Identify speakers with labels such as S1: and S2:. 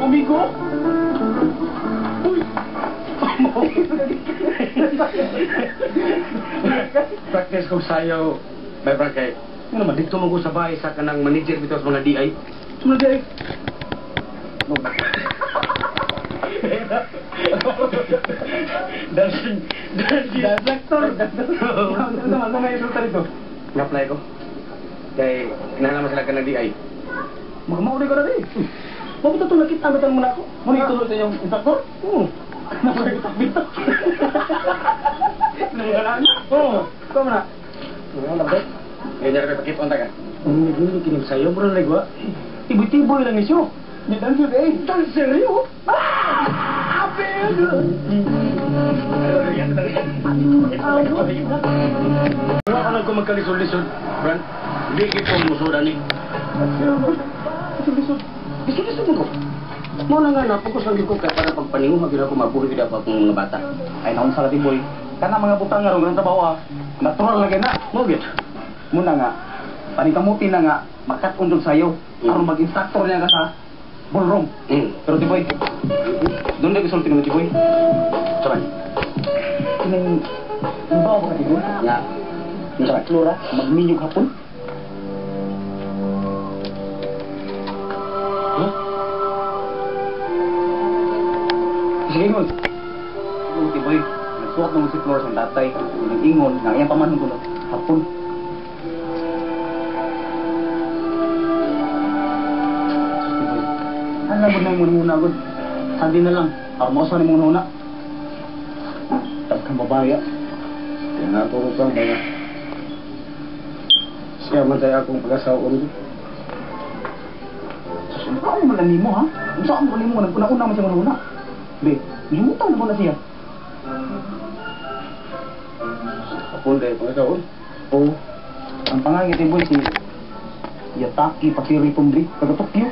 S1: Amigo? Uy!
S2: Practice kong sayaw, may brand kay. Ano naman, dito mo ko sa bahay sa kanang manager bitaw sa mga DI. Sa mga DI. No. Dancing, dancing.
S1: Director! Ano naman, ano may resulta nito?
S2: Nga-apply ko. Kay, kinahanglan sila kanang DI.
S1: Magmauli ko na rin. Mabuta ito nakita, ang mo na ako. Muna ituloy sa inyong instructor? Oo. Napagbitak-bitak. Oo. Ikaw mo na.
S2: Ano ba? Ganyan ka pakita ka. Hindi kinig sayo, bro, nagwa.
S1: Tiboy-tiboy lang isyo. Ni dancer eh. Dancer yun. Ah! Apel!
S2: Wala ka lang ko magkalisod-lisod, Brand. Hindi ko musudan ni.
S1: Lisod-lisod.
S2: Lisod-lisod mo ko. Mo na nga napugos lang ko kay para pagpaninguha gyud ako mabuhi gyud ako akong mga bata.
S1: Ay naon sa tiboy. Kana mga butang nga ron trabaho ah. Natural lagi na.
S2: Mo gyud.
S1: Muna nga. Paningkamuti na nga makat-undog sayo. Aron mag-instructor niya ka sa ballroom. Pero tiboy, doon na gusto mo tiboy.
S2: Saban.
S1: Kining ibaw ka tiboy.
S2: Nga.
S1: Sa Flora, magminyog hapon.
S2: Huh?
S1: Sige, ingon. Ingon, tiboy. Nagsuwat nung si Flora sa tatay. Nag-ingon, nga iyang pamanong ko hapon. Tiboy, alam mo na yung muna gud. Sandi na lang. Para mausa ni muna una. Tagkang babae. Ah.
S2: Kaya naturo sa mga. Siya man tayo akong pag-asawa.
S1: Sus, ano man lang nimo ha? Unsa man nimo naguna-una man siya muna. Be, limutan mo na siya.
S2: Hapon dahil pag-asawa.
S1: Oo. Ang pangalan ni boy si Yataki Pakiri Tumbi, taga Tokyo.